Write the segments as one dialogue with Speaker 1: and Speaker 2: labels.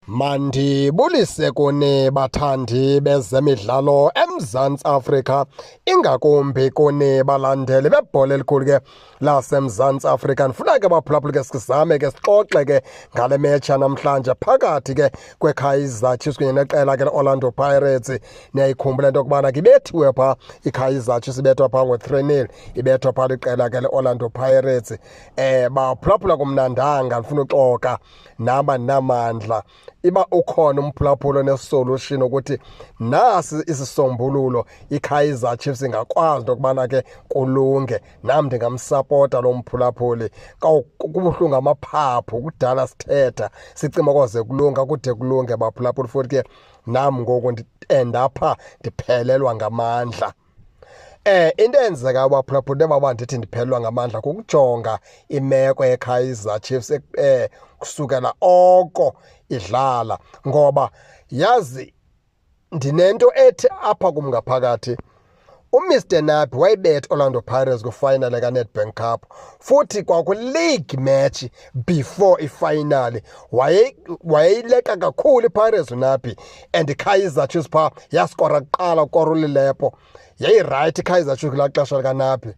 Speaker 1: Mandibulise kuni bathandi bezemidlalo eMzantsi Afrika, ingakumbi kuni balandeli bebhola elikhulu ke laseMzantsi Afrika. Ndifuna ke baphulaphuli ke sizame ke sixoxe ke ngale match namhlanje phakathi ke kweKaizer Chiefs kunye neqela ke le-Orlando Pirates. Niyayikhumbula into yokubana ke ibethiwe phaa iKaizer Chiefs, ibethwa phaa ngo-3-0, ibethwa phaa liqela ke le-Orlando Pirates. Baphulaphula kumnandanga, ndifuna uxoka naba namandla iba ukhona umphulaphula onesolution ukuthi nasi isisombululo iKaizer Chiefs ingakwazi into yokubana ke kulunge. Nam ndingamsapota lo mphulaphuli. Kubuhlungu amaphaphu, kudala sithetha sicima koze kulunga, kude kulunge baphulaphuli. Futhi ke nam ngoku endapha ndiphelelwa ngamandla. Into eyenzekayo baphulaphuli, into baba ndithi ndiphelelwa ngamandla kukujonga imeko yeKaizer Chiefs kusukela oko idlala, ngoba yazi ndinento ethi apha kum ngaphakathi uMr Nabi wayibetha Orlando Pirates kwifinal kaNedbank Cup, futhi kwaku-league match before ifinal wayeyileqa kakhulu iPirates uNabi, and iKaizer Chiefs phaa yaskora kuqala kukora uLilepo. Yayirayithi iKaizer Chiefs kulaa xesha likaNabi.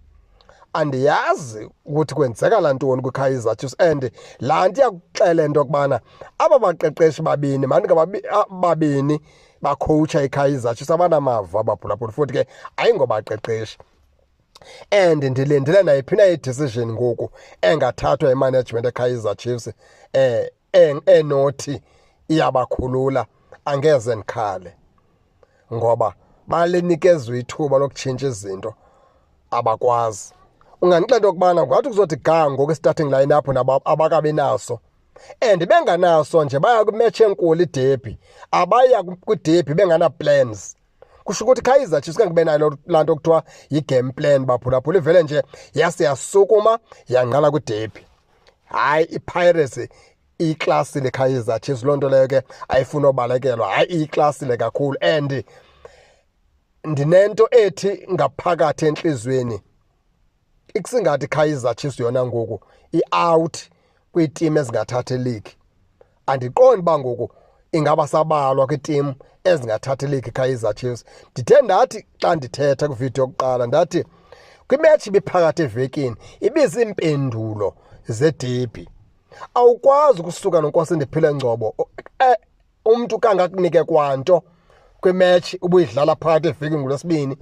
Speaker 1: Andiyazi ukuthi kwenzeka ntoni kwiKaizer Chiefs, and laa nto iyakuxela into yokubana aba baqeqeshi babini mani babini bakhowutsha iKaizer Chiefs abanamava abaphulaphuli, futhi ke ayingobaqeqeshi. And ndilindele nayiphi na i-decision ngoku engathathwa yimanagement eKaizer Chiefs enothi iyabakhulula, angeze ndikhale, ngoba balinikezwe ithuba lokutshintsha izinto abakwazi. Ungandixela into yokubana ngathi kuzothi ga ngoku i-starting line-up nabo abakabi naso, and benganaso nje baya kwimatch enkulu iderby, abaya kwiderby bengana-plans. Kusho ukuthi Kaizer Chiefs khange nayo laa nto kuthiwa yi-game plan baphulaphula, ivele nje yase yasukuma yangqala kwiderby. Hayi, iPirates iyiklasile Kaizer Chiefs, loo nto leyo ke ayifuni obalekelwa. Hayi, iyiklasile kakhulu, and ndinento ethi ngaphakathi entliziyweni ikusingathi Kaizer Chiefs yona ngoku i-out kwiitimu ezingathathi league. Andiqondi uba ngoku ingaba sabalwa kwiitimu ezingathathi league Kaizer Chiefs. Ndithe ndathi xa ndithetha kwividiyo yokuqala ndathi kwimetshi ibiphakathi evekini ibiziimpendulo zederby. Awukwazi ukusuka noNkosindiphile Ngcobo, umntu kangakunike kwanto kwimatch ubuyidlala phakathi evekini ngolwesibini,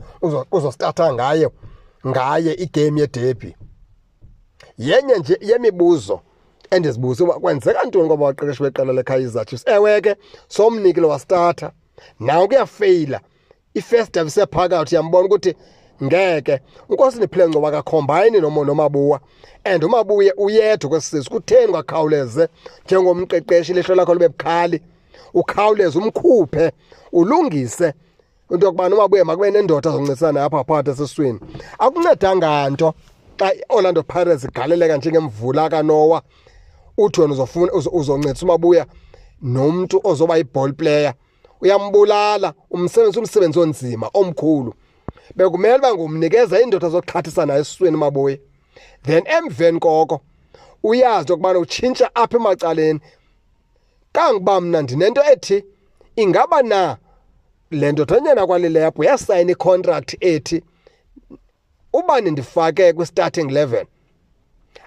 Speaker 1: uzostatha ngaye igame yederby. Yenye nje yemibuzo endizibuza uba kwenzeka ntoni kwaba baqeqeshi beqela leKaizer Chiefs. Ewe ke somnikile wastarta, nawo kuyafeyila i-first half isephakathi, uyambona ukuthi ngeke uNkosindiphile Ngcobo akakhombayini noMabuwa, and uMabuye uyedwa kwesi. Kutheni ungakhawuleze njengomqeqeshi ilihlo lakho libe bukhali, ukhawuleze umkhuphe, ulungise into yokubana uMabuye makube nendoda azoncedisana apha phakathi esiswini? Akuncedanga nto xa i-Orlando Pirates igaleleka njengemvula kaNoah, uthi wena uzofuna uzoncedisa uMabuya nomntu ozoba yi-ball player, uyambulala umsebenzi, umsebenzi onzima omkhulu. Bekumele uba ngumnikeza indoda azoxhathisa nayo esiswini uMabuye, then emveni koko uyazi okubana utshintsha apha emacaleni. Kangoba mna ndinento ethi ingaba na le ndodanyana kwaLilepo yasayina icontract ethi ubani ndifake kwi-starting 11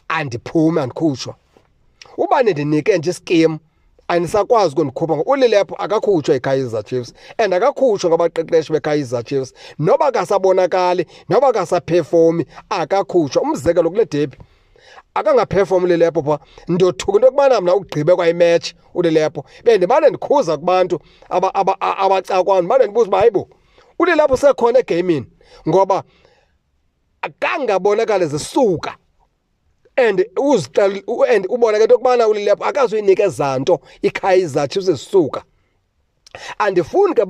Speaker 1: andiphume, andikhutshwa, ubani ndinike nje ischeme anisakwazi ukundikhupha, ngoba uLilepo akakhutshwa yiKaizer Chiefs and akakhutshwa ngabaqeqeshi beKaizer Chiefs, noba akasabonakali, noba akasaperformi, akakhutshwa. Umzekelo, kule derby akangaperform uLilepo phaa, ndothuka into yokubana mna ugqibe kwayimatch uLilepo. Bendimane ndikhuza kubantu abacakwayo, ndimane ndibuza uba hayibo, uLilepo usekhona egeyimini, ngoba akangabonakali zisuka and uzixel and ubona ke into yokubana uLilepo akazuyinikeza nto iKaizer Chiefs zisuka. Andifuni ke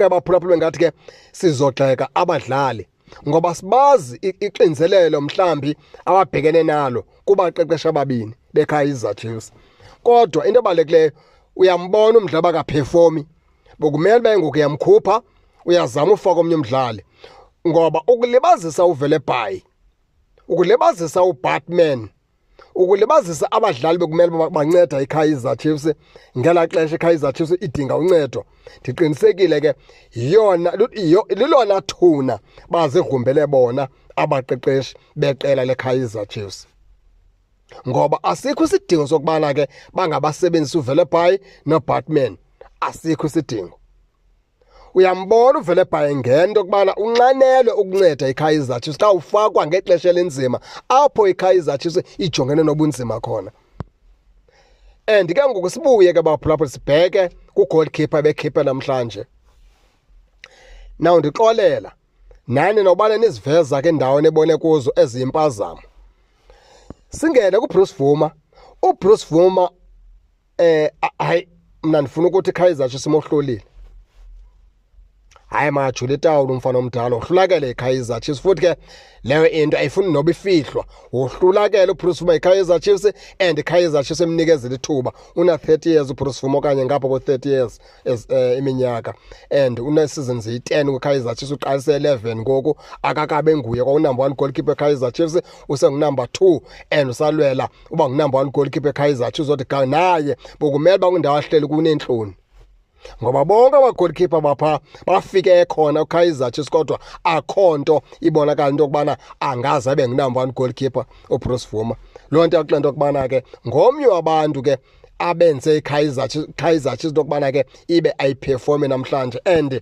Speaker 1: baphulaphula ngathi ke sizogxeka abadlali, ngoba sibazi ixinzelelo mhlambi ababhekene nalo kubaqeqeshi ababini beKaizer Chiefs. Kodwa into ebalulekileyo, uyambona umdlali akaperformi, bokumele uba ngoku uyamkhupha, uyazama ufaka omnye umdlali, ngoba ukulibazisa uVelebayi, ukulibazisa uBatman. Ukulibazisa abadlali bekumele banceda iKaizer Chiefs ngelaa xesha iKaizer Chiefs idinga uncedo. Ndiqinisekile ke yiyona lilona thuna bazigrumbele bona abaqeqeshi beqela leKaizer Chiefs. Ngoba asikho isidingo sokubana ke bangabasebenzisi uVelebayi noBaartman, asikho isidingo. Uyambona uVelebayi ngento kubana unxanelwe ukunceda iKaizer Chiefs xa ufakwa ngexesha elinzima apho iKaizer Chiefs ijongene nobunzima khona. And ke ngoku sibuye ke baphulaphula sibheke ku-goalkeeper bekhiphe namhlanje. Now ndixolela nani nobane niziveza ke endaweni ebone kuzo eziyimpazamo. Singene kuBruce Bvuma. UBruce Bvuma hayi mina ndifuna ukuthi iKaizer Chiefs imohlulile. Hayi majula itawula umfana omdala uhlulakele iKaizer Chiefs, futhi ke leyo into ayifuni noba ifihlwa. Uhlulakele uBruce Bvuma iKaizer Chiefs and iKaizer Chiefs emnikezele ithuba. Una 30 years uBruce Bvuma okanye ngapha ko 30 years as iminyaka, and une seasons yi-10 kwiKaizer Chiefs, uqalise 11 ngoku akakabe nguye kwa number 1 goalkeeper eKaizer Chiefs, usengu number 2 and usalwela uba ngu number 1 goalkeeper eKaizer Chiefs. Othi naye bokumele bakwindawo ahleli kunentloni, ngoba bonke aba-goalkeeper bapha bafike ekhona uKaizer Chiefs, kodwa akho nto ibonakala into yokubana angaze abe ngu-number 1 goalkeeper uBruce Bvuma. Loo nto yakuxela into yokubana ke ngomnye wabantu ke abenze iKaizer Chiefs Kaizer Chiefs into yokubana ke ibe ayiperforme namhlanje. And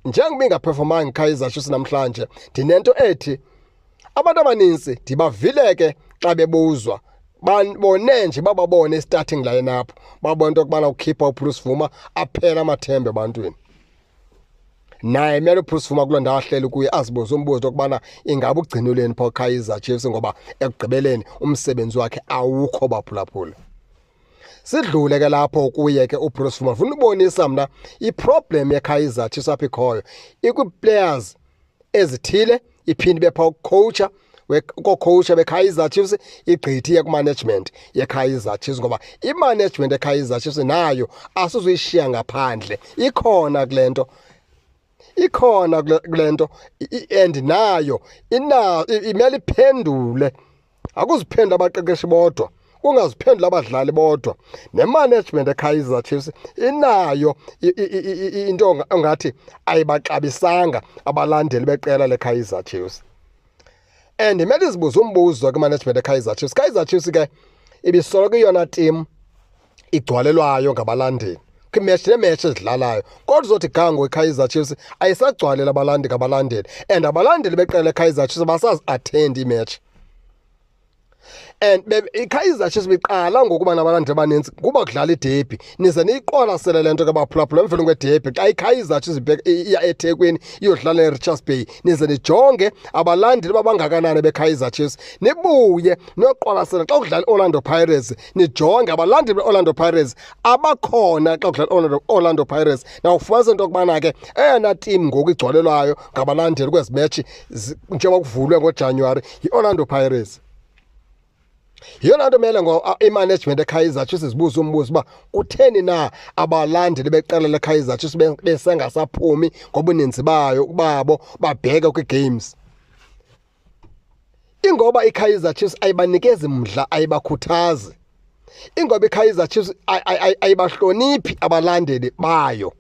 Speaker 1: njengoba ingaperformanga iKaizer Chiefs namhlanje, ndinento ethi abantu abaninzi ndibavile ke xa bebuzwa, bone nje bababone starting line-up, babona into yokubana ukhipha uBruce Bvuma, aphela amathemba ebantwini. Naye kumele uBruce Bvuma kuloo ndawo ahleli kuye azibuze umbuzo okubana ingabe ugcinelweni phaa Kaizer Chiefs, ngoba ekugqibeleni umsebenzi wakhe awukho baphulaphula. Sidlule ke lapho kuye ke uBruce Bvuma. Funa ubonisa mna iproblem yeKaizer Chiefs apho ikhoyo ikwi-players ezithile, iphinde ibe phaa ukucoacha koocoacha beKaizer Chiefs, igqithi iye kumanagement yeKaizer Chiefs, ngoba imanagement yeKaizer Chiefs nayo asizuyishiya ngaphandle, ikhona kule nto, ikhona kule nto, and nayo ina imele iphendule. Akuziphendula abaqeqeshi bodwa, kungaziphendula abadlali bodwa, nemanagement eKaizer Chiefs inayo into ongathi ayibaxabisanga abalandeli beqela leKaizer Chiefs. And imele izibuze umbuzo kwimanagement eKaizer Chiefs. Kaizer Chiefs ke ibisoloko iyona team igcwalelwayo ngabalandeli kwimatch nematch ezidlalayo, kodwa uzothi gango iKaizer Chiefs ayisagcwalela abalandeli ngabalandeli, and abalandeli beqela leKaizer Chiefs basazi-attend imatch. And iKaizer Chiefs biqala ngokuba nabalandeli abanintsi kuba kudlala iderby. Nize niyiqwalasele le nto ke baphulaphula, emveni kwederby xa iKaizer Chiefs iya eThekwini iyodlala neRichards Bay, nize nijonge abalandeli babangakanani beKaizer Chiefs. Nibuye niyoqwalasela xa kudlala iOrlando Pirates, nijonge abalandeli beOrlando Pirates abakhona xa kudlala Orlando Pirates. Nawufumanisa into yokubana ke eyona team ngoku igcwalelwayo ngabalandeli kwezi match njengoba kuvulwe ngoJanuwari yiOrlando Pirates. Yiyona nto mele ngo imanagement eKaizer Chiefs zibuza umbuzo uba kutheni na abalandeli beqela leKaizer Chiefs besengasaphumi ngobuninzi bayo babo babheke kwi-games. Ingoba iKaizer Chiefs ayibanikezi mdla, ayibakhuthazi. Ingoba iKaizer Chiefs ayibahloniphi abalandeli bayo.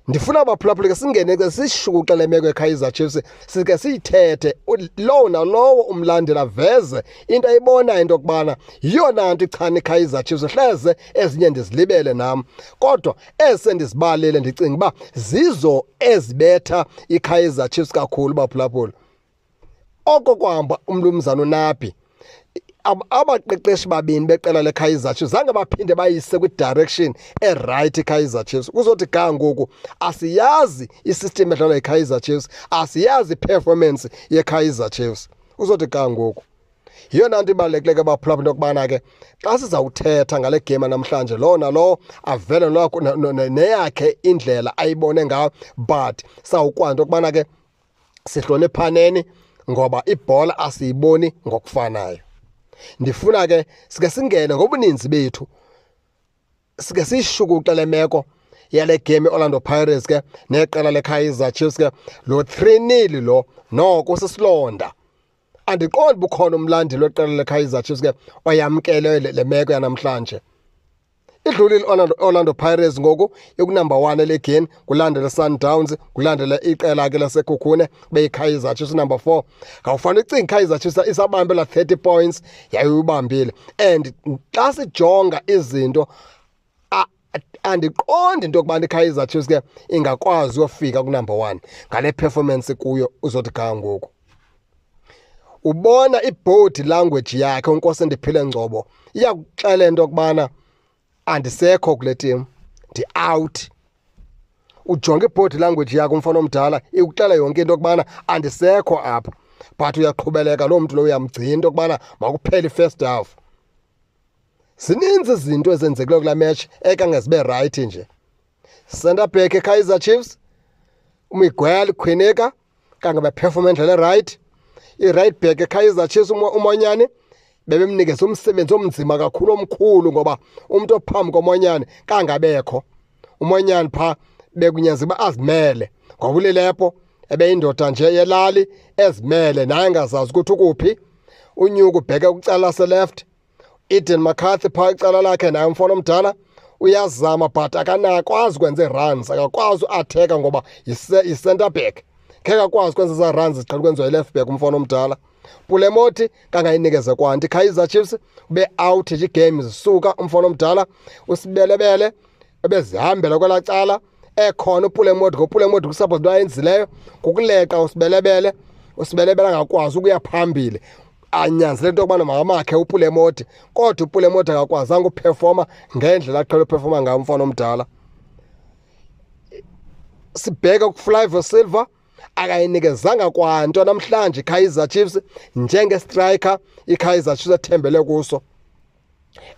Speaker 1: Ndifuna abaphulaphuli ke singene ke sishukuxe le meko yeKaizer Chiefs, sike siyithethe, lowo nalowo umlandeli aveze into ayibonayo into yokubana yiyona nto ichana iKaizer Chiefs. Hleze ezinye ndizilibele nam, kodwa ezi sendizibalile ndicinga uba zizo ezibetha iKaizer Chiefs kakhulu baphulaphula. Oko kwahamba umnumzana uNabi, abaqeqeshi babini beqela leKaizer Chiefs zange baphinde bayise kwi-direction eright iKaizer Chiefs. Kuzothi ga ngoku asiyazi isystem edlalwa yiKaizer Chiefs, asiyazi iperformance yeKaizer Chiefs uzothi ga ngoku. Yiyona nto ibalulekileyo ke baphulaphula into yokubana ke xa sizawuthetha ngale game namhlanje, lowo nalowo avele neyakhe indlela ayibone ngayo, but sawukwazi into yokubana ke sihloniphaneni ngoba ibhola asiyiboni ngokufanayo. Ndifuna ke sike singene ngobuninzi bethu sike siyishukuxe le meko yale game iOrlando Pirates ke neqela leKaizer Chiefs ke. Lo 3-0 lo noko sisilonda. Andiqondi bukhona umlandeli weqela leKaizer Chiefs ke oyamkele le meko yanamhlanje. Idlulile Orlando Pirates ngoku ikunumber 1 elegini, kulandela Sundowns, kulandela iqela ke laseKhukhune beyiKaizer Chiefs number 4. Ngawufana ucinga iKaizer Chiefs isabambe la 30 points yayibambile, and xa sijonga izinto andiqondi into yokubana iKaizer Chiefs ke ingakwazi uyofika kunumber 1 ngale performance kuyo uzothi ga ngoku. Ubona ibody language yakhe uNkosindiphile Ngcobo iyakuxela into yokubana andisekho kule team, ndi-out. Ujonge ibody language yakhe umfana omdala ikuxela yonke into yokubana andisekho apha, but uyaqhubeleka loo mntu lo uyamgcina into yokubana makuphele i-first half. Zininzi izinto ezenzekileyo kula match ekangezibe right nje. Center back eKaizer Chiefs uMiguel Quinica kangabe perform endlela right. I-right back eKaizer Chiefs uMonyane bebemnikeza umsebenzi omnzima kakhulu omkhulu, ngoba umuntu ophambi koMonyane kangabekho. uMonyane pha bekunyanzeleka uba azimele, ngoba uLilepo ebeyindoda nje yelali ezimele naye engazazi ukuthi ukuphi. Unyuka ubheke kwicala lase-left, Eden McCarthy phaa icala lakhe naye umfana omdala uyazama, but akanakwazi ukwenza ii-runs, akakwazi uatheka ngoba yi-center back, ngeke akwazi ukwenza ezaa runs ziqhela ukwenziwa yi-left back umfana omdala. Pule Mmodi kangayinikeze kwanto iKaizer Chiefs, ube out nje igame zisuka umfana omdala. Usibelebele ebezihambela kwelaa cala ekhona uPule Mmodi, ngoPule Mmodi kusuppose into ayenzileyo kukuleqa uSibelebele, uSibelebele angakwazi ukuya phambili, anyanzeleke into yokubana makamakhe uPule Mmodi, kodwa uPule Mmodi akakwazanga uperforma ngendlela aqhele uperforma ngayo umfana omdala. Sibheke kuFlavio Silva, akayinikezanga kwanto namhlanje iKaizer Chiefs njenge-striker iKaizer Chiefs ethembele kuso.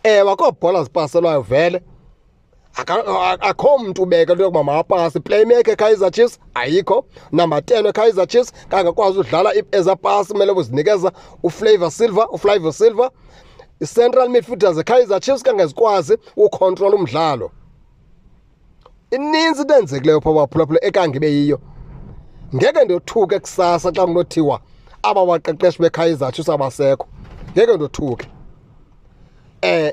Speaker 1: Ewe, akho bhola zipaselwayo vele, akho mntu ubeke into yokuba makapase. Playmaker eKaizer Chiefs ayikho, number 10 eKaizer Chiefs kangakwazi udlala ezaa pasi kumele uzinikeza uFlavor Silva, uFlavio Silva. I-central midfielders eKaizer Chiefs kangezikwazi ucontrol umdlalo. Ininzi into enzekileyo phaa baphulaphula ekangibe yiyo. Ngeke ndothuke kusasa xa kunothiwa aba baqeqeshi beKaizer Chiefs abasekho, ngeke ndothuke.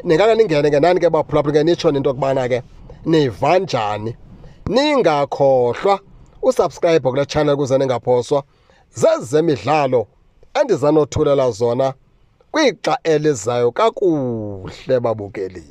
Speaker 1: Ningake ningene ke nani ke baphulaphula ke nitsho into yokubana ke niva njani. Ningakhohlwa usubscribe kule channel ukuze ningaphoswa zezemidlalo endizanothulela zona kwixa elizayo. Kakuhle babukeli.